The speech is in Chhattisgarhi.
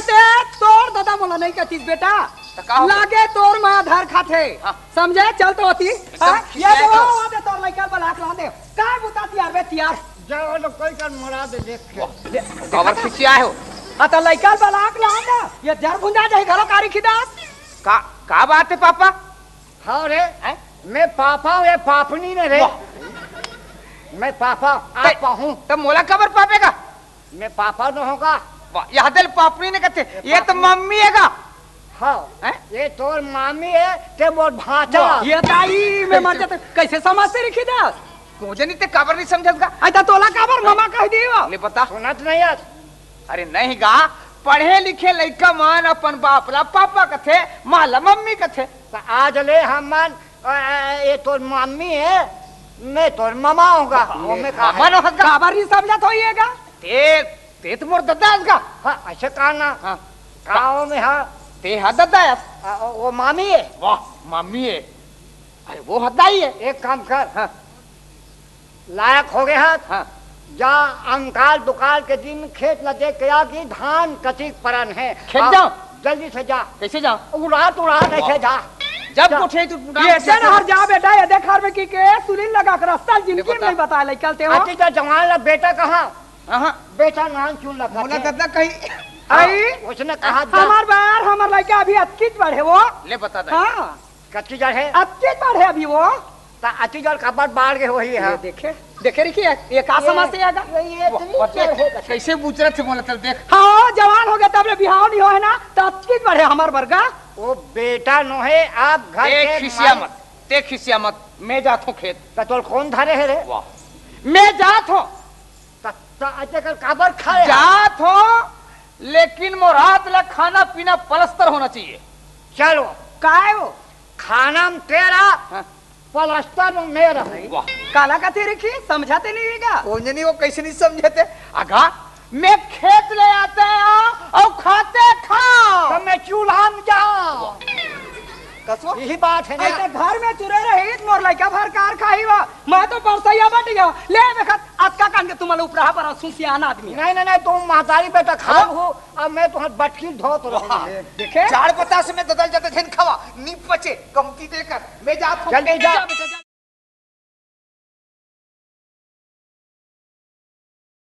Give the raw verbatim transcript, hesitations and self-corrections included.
ते तोर ददा मोला नहीं कहतीस बेटा। त का हो? लागे तोर माँ धर खाथे। हाँ। समझे? चल तो होती। एकदम हाँ? ये खिसियाए तो तो। हो, हो दे तोर लइका बलाक ला दे। काय बुता तियार बे तियार। जाओ लो, कोई कर मरा दे, देख के। वाह, दे, काबर खिसियाए हो? आ त लइका बलाक ला दे। ये जर भुंजा जाही घलो कारी खिदास। का, का बात हे पापा? हाँ रे, हैं? मैं पापा हूँ, ये पापनी ने रे। वाह। मैं पापा, आप ते, हूँ। त मोला काबर पापेगा? मैं पापा न होगा। वाह, यह दिल पापनी ने कहते, ये ये तो पापनी। मम्मी हे गा। हाँ, हैं? ये तोर मामी हे, ते मोर भांचा। वाह, ये दाई, मैं मर जाता, कैसे समझते रखी दास? को जनी ते काबर नहीं समझत गा? अच्छा, तोला काबर ममा कह दियो? ले बता। सुनत नहीं है। अरे नहीं गा, पढ़े लिखे लइका मन अपन बाप ला पापा कथे, माँ ला मम्मी कथे। त आज ले हमन, अ, अ, ये तोर मामी हे, मैं तोर ममा होगा। वाह, ओमे का मामा हे? नो हस गा। काबर नहीं समझत होइएगा? ते, ते तो मोर ददा हस गा। हाँ, ऐसे कहा ना। हाँ। गाँव में हाँ। ते हा ददा हस। आ, वो मामी हे। वाह, मामी हे। अरे वो हद्दा ही हे। एक काम कर। हाँ। लायक हो गया। हाँ। जा अंकाल दुकाल के दिन खेत ल देख के आ कि धान कतिक परन हे। खेत आ, जाओ। जल्दी से जा। कैसे जाओ? उड़ात उड़ात ऐसे जा। जब जा। कोठे तू उड़ा ये के दे ना हर जा बेटा, ये देख हर में की के सुनील लगा के रास्ता जिंदगी में बताया ले चलते हो। अति का जवान ला बेटा कहाँ? हाँ, हाँ। बेटा नाम क्यों लगा मोला के? ददा कहीं। हाँ, आई? उसने कहा जा। हमार बार, हमार लइका अभी अतकीच बढ़े वो। ले बता दे। हाँ। कच्ची जड़ हे? अतकीच बढ़े अभी वो। त अति जड़ काबर बाढ़ के होही ये है? देखे, देखे रखी है, ये का ये, समझ से आएगा? ये, ये वाह, इतनी वाह, जड़ हे। कैसे बुचरत हे मोला तब देख। हाँ, जवान हो गया तब ले बिहाव नहीं होए ना, त अतकीच बढ़े हमार बरगा। वो बेटा नोहे, आप घर ए, के खिसिया मालिक। मत, ते खिसिया मत, मैं जात हूँ खेत। त तोल कौन धरे हे रे? वाह, मैं जात हूँ। त, त अते कर काबर खड़े हे? जात हूँ, लेकिन मोर हाथ ला खाना पीना पलस्तर होना चाहिए। चलो। काय हो? खाना में तेरा, हाँ। पलस्तर में मेरा। वाह। काला का तेरे की समझाते नहीं होगा? वो नहीं, वो कैसे नहीं समझाते? आगा, मैं खेत ले आते हैं और खाते खाओ। तो मैं चूल्हा में जाओ। वाह। कसो? यही बात है ना। ऐसे घर में चुरे रही, मोर लइका भर कार खाई वा। मैं तो परसैया बट गया। ले देखत, अतका कान के तुम्हारे ऊपर पर सुसियान आदमी। नहीं, नहीं, नहीं, तुम महतारी बेटा खाओ हो, अब मैं तुम्हारे बटकी धोत रहूँ। वाह। देखे? चार पतास में ददल जाते झन खावा, नी पचे, कमती देकर, मैं जात हूँ। जल्दी जा। जा बेटा, जा।